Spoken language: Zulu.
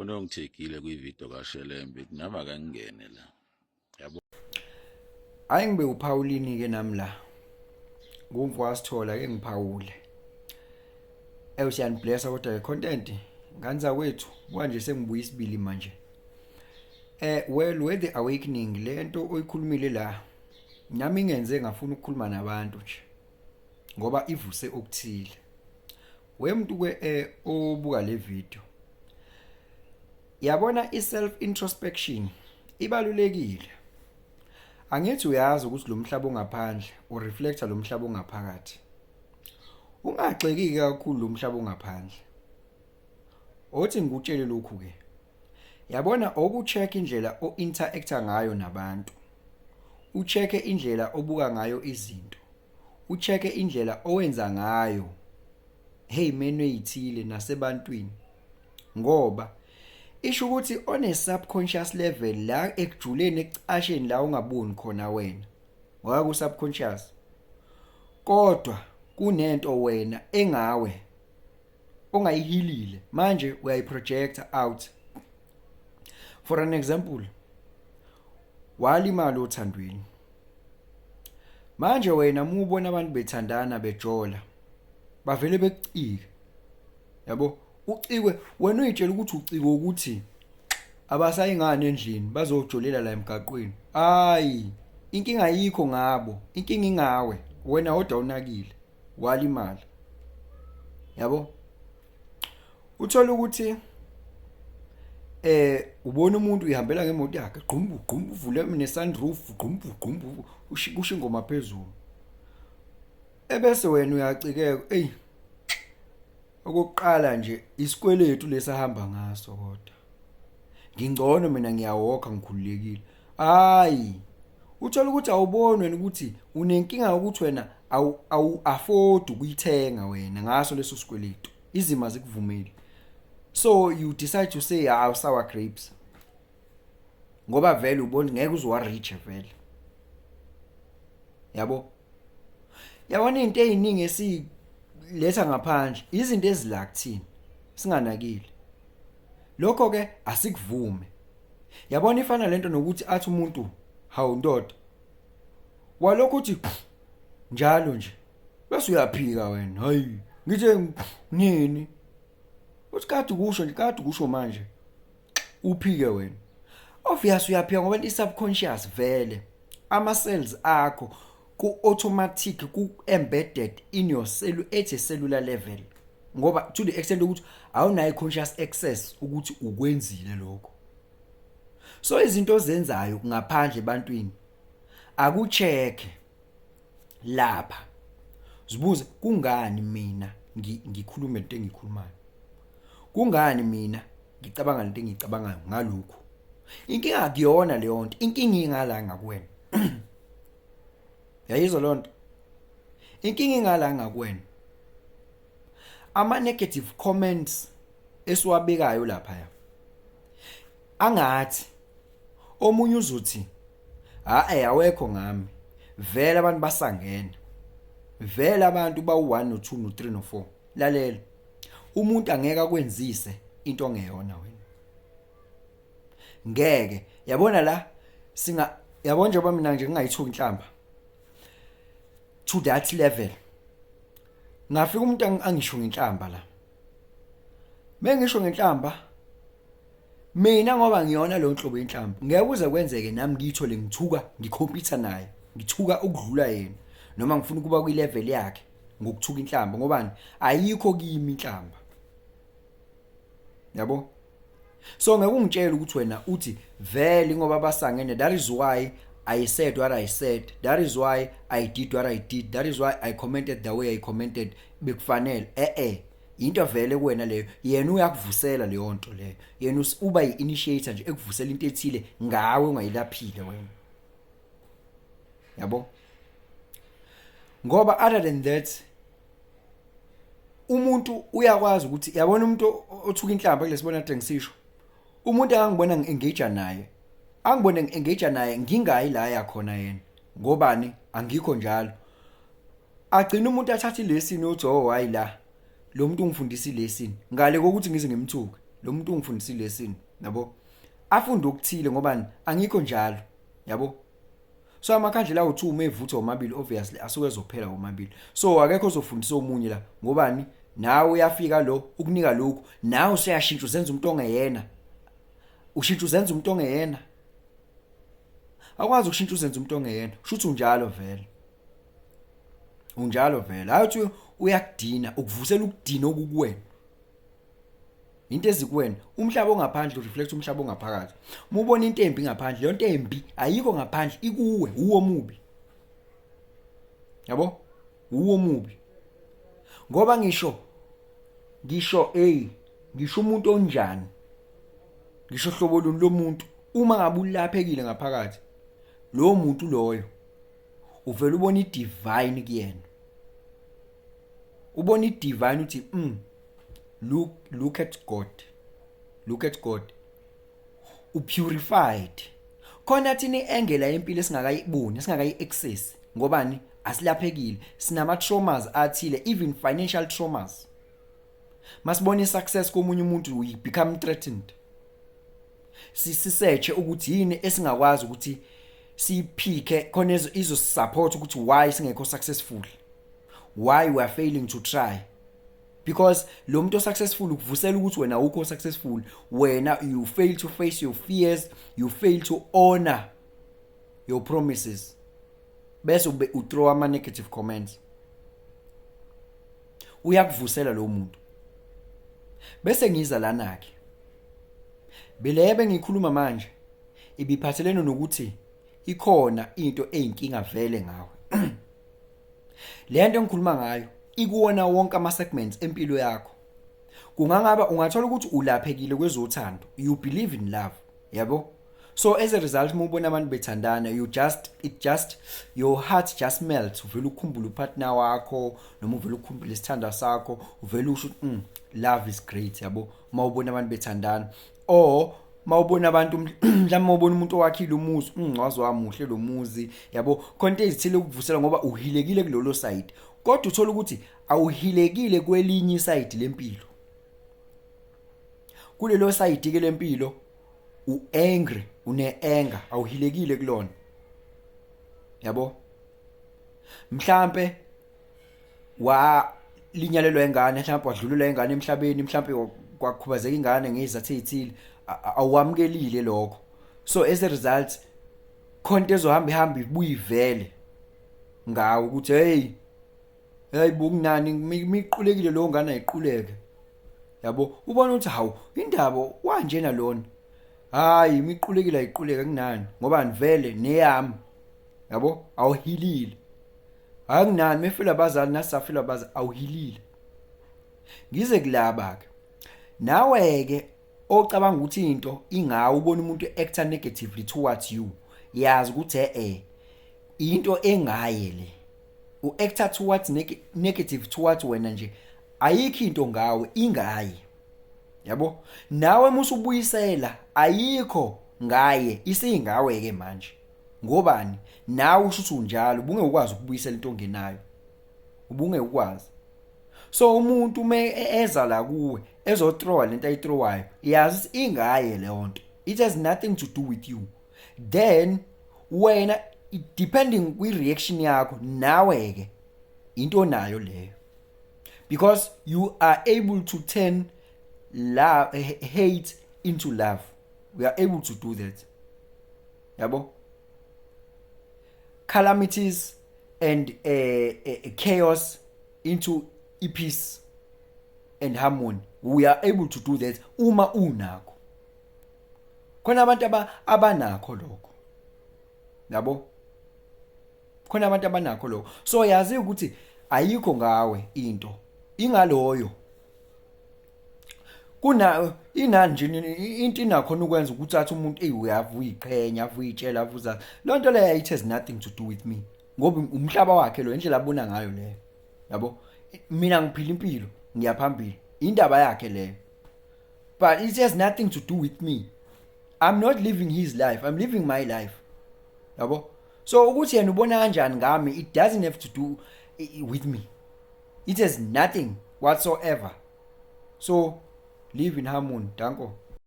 Khona ongithekile kwividiyo kaShelembe nami akangene la. Yabo. Hayi, ngibe uphawulini ke nami la. Ngumfo wasithola ke ngiphawule. Ewu, siyaniblessa kodwa le content, ngane zakwethu, kwanje sengibuya isibili manje. Well, with the awakening lento oyikhulumile la, nami ngenze ngafuna ukukhuluma nabantu nje ngoba ivuse okuthile. Wemuntu ke obuka le video. Yabona, i-self introspection ibalulekile. Angithi uyazi ukuthi lo mhlaba ongaphandle ureflecta lo mhlaba ongaphakathi. Ungagxeki kakhulu lo mhlaba ongaphandle. Othi ngikutshele lokhu ke. Yabona, okucheck indlela o-interacta ngayo nabantu. Uchecke indlela obuka ngayo izinto. Uchecke indlela owenza ngayo. Hey, menu ezithile nasebantwini. Ngoba isho ukuthi on a subconscious level la ekujuleni, ekucasheni la ungaboni khona wena. Ngoba ku subconscious. Kodwa kunento wena engawe ongayihilile, manje uyayiprojecta out. For an example, walimala othandweni. Manje wena mubona abantu bethandana, bejola, bavele bekucike. Yabo, ucikwe wena, uyitshela ukuthi ucikwe ukuthi abasayingane endlini, bazojolela la emgaqweni. Hayi, inkinga ayikho ngabo, inkinga ingawe wena odwa unakile, walimala. Yabo, uthola ukuthi ubona umuntu uyihambela ngemoto yakhe, gqumbu gqumbu, uvule ne sunroof, gqumbu gqumbu, kusho ingoma phezulu, ebese wena uyacikeka. Ey, okokuqala nje isikweletu lesahamba ngaso, kodwa ngingcono mina, ngiyawokha, ngikhululekile. Hayi, uthola ukuthi awuboni wena ukuthi unenkinga yokuthi wena awu afford ukuyithenga wena ngaso leso sikweletu, izimo azikuvumeli. So you decide to say, "Hawu, sour grapes," ngoba vele ubona ngeke uze reach vele. Yabo, yabona, into eziningi esiletha ngaphandle izinto ezila kuthina singanakile. Lokho ke asikuvume. Yabona, ifana lento nokuthi athi umuntu, "Hawu ndoda," walokhu uthi njalo nje, bese uyaphika wena, "Hayi, ngithe nini?" Uthi kade kusho nje, kade kusho, manje uphike wena. Obvious uyaphika ngoba i subconscious vele, ama cells akho ku automatic, ku embedded in your cell at a cellular level, ngoba to the extent ukuthi awunayo conscious access ukuthi ukwenzile lokho. So izinto ozenzayo ngaphandle ebantwini, akucheck lapha, zibuze, "Kungani mina ngikhuluma into engikhulumayo? Kungani mina ngicabanga lento engiyicabangayo ngalokhu?" Inkinga akuyona leyo nto, inkinga ingala ngakuwena. Yayizwa lonto? Inkinga ingala ngakuwena. Ama negative comments esiwabekayo lapha ya, angathi omunye uzothi, "Hayi, awekho ngami vele, abantu basangena vele, abantu bawu1 no2 no3 no4." Lalela, umuntu angeke akwenzise into ongeyona wena, ngeke. Yabona la singa, yabona, njengoba mina nje ngingayithuki inhlamba to that level, ngafika umuntu angisho ngenhlamba la, mengisho ngenhlamba mina, ngoba ngiyona lo nhlobo yenhlamba, ngeke kuze kwenzeke nami ngiyithole ngithuka, ngicompete naye, ngithuka ukudlula yena, noma ngifuna ukuba kwi-level yakhe ngokuthuka inhlamba, ngobani? Ayikho kimi inhlamba, yabo. So ngeke ungitshele ukuthi wena uthi vele ngoba basangene, that is why I said what I said, that is why I did what I did, that is why I commented the way I commented, bekufanele. Eh, into vele kuwena leyo. Yena uyakuvusela leyo nto leyo. Yena uba yi-initiator nje ekuvusela into ethile ngawe ungayilaphile wena, yabo. Ngoba other than that, umuntu uyakwazi ukuthi, yabona, umuntu othuka inhlamba kulesibona kade ngisisho, umuntu angangibona ngi-engage naye, angibone ngi-engage naye, ngingayi la yakhona yena, ngobani? Angikho njalo. Agcina umuntu athatha ilesson, uthi, "Oh, hayi, la lo muntu ungifundisa ilesson," ngale kokuthi ngize ngimthuke. Lo muntu ungifundisile lesson, yabo, afunde okuthile, ngoba angikho njalo, yabo. So amakhandlela awu2 uma evutha omabili, obviously asuke ezophela omabili. So akekho ozofundisa omunye la, ngobani? Nawe uyafika lo ukunika lokhu, nawe usuyashintsha, uzenza umuntu ongeyena. Ushintsha, uzenza umuntu ongeyena. Akwazi ukushintsha uzenza umuntu ongeyena. Shuthi unjalo vele, unjalo vele. Hayi, uthi uyakudina, ukuvusela ukudina okukuwena, into ezikuwena. Umhlaba ongaphandle ureflect umhlaba ongaphakathi. Uma ubona into embi ngaphandle, leyo nto embi ayikho ngaphandle, ikuwe. Uwo mubi, yabo, uwo mubi, ngoba ngisho hey, ngisho umuntu onjani, ngisho hlobo luni lomuntu, uma ngabe ulaphekile ngaphakathi, lowo muntu loyo uvela ubona idivine kuyena, ubona idivine, uthi, Look at God, look at God." Upurified khona. Thina i-angle yempilo esingakayiboni, esingakayi-access, ngobani? Asilaphekile, sinama traumas athile, even financial traumas. Masibona i-success komunye umuntu, we become threatened. Sisearch ukuthi yini esingakwazi ukuthi siyiphike khona izosupport ukuthi why singekho successful, why we are failing to try, because lo muntu osuccessful ukuvusela ukuthi wena awukho successful. Wena you fail to face your fears, you fail to honor your promises, bese ube uthrow ama negative comments. Uyakuvusela lo muntu. Bese ngiza lana ke, belebe ngikhuluma manje ibiphathelene nokuthi ikhona into eyinkinga vele ngawe. Le nto engikhuluma ngayo ikuwona wonke ama segments empilo yakho. Kungangaba ungathola ukuthi ulaphekile kwezothando, you believe in love, yabo. So as a result, uma ubona abantu bethandana, you just it just your heart just melts. Uvela ukukhumbula upartner wakho noma uvela ukukhumbula isithandwa sakho, uvela usho ukuthi, Love is great," yabo, uma ubona abantu bethandana, or mawubona abantu, mhlawumbe ubona umuntu owakhile umuzi, waze wamuhle lo muzi," yabo. Khona into ezithile ukuvusela ngoba uhilekile kulolo side, kodwa uthola ukuthi awuhilekile kwelinye iside lempilo. Kulelo side ke lempilo uangry, une anger, awuhilekile kulona, yabo. Mhlambe wa linyalelwa ingane, mhlawumbe wadlulelwa ingane emhlabeni, mhlawumbe kwakhubazeka ingane ngezizathu ezithile, awamukelile lokho. So as a result, khona into ezohamba ihamba ibuye ivele ngawo ukuthi, "Hey, hey, bukunani miqulekile lo ngane, ayiquleke," yabo. Ubona ukuthi, "Hawu, indaba wanjena lona. Hayi, miqulekile, ayiquleke, kunani, ngoba nivele neyami," yabo. Awuhilile, akunani mefela abazali, nasafela abazali, awuhilile. Ngize kulaba ke, nawe ke ocabanga ukuthi into ingawe, ubona umuntu actor negatively towards you, yazi ukuthi into engaye le. Uactor towards negative towards wena nje, ayikho into ngawe, ingaye, yabo. Nawe musubuyisela, ayikho ngaye, isingawe ke manje. Ngobani? Nawe usho ukuthi unjalo, ubunge ukwazi ukubuyisela into ongenayo, ubunge ukwazi. So umuntu uma eza la kuwe ezothrowa lento ayithrowayo, yazi ingaye leyo nto, it has nothing to do with you. Then wena, depending kwi reaction yakho, nawe ke into onayo leyo, because you are able to turn love, hate into love. We are able to do that, yabo. Calamities and chaos into peace and harmony, we are able to do that uma unakho. Khona abantu abanakho lokho, yabo, khona abantu abanakho lokho. So yazi ukuthi ayikho ngawe into, ingaloyo. Kuna inani nje into inakhona ukwenza ukuthi athi umuntu, "Ey, uyavu uyiqhenya, avu uyitshela, avuza lo nto leyo." It has nothing to do with me, ngoba umhlaba wakhe lo, indlela abona ngayo leyo, yabo. Mina ngiphila impilo, ngiyaphambili, indaba yakhe leyo, but it has nothing to do with me. I'm not living his life, I'm living my life, yabo. So ukuthi yena ubona kanjani ngami, it doesn't have to do with me, it has nothing whatsoever. So Live in harmony. Danko.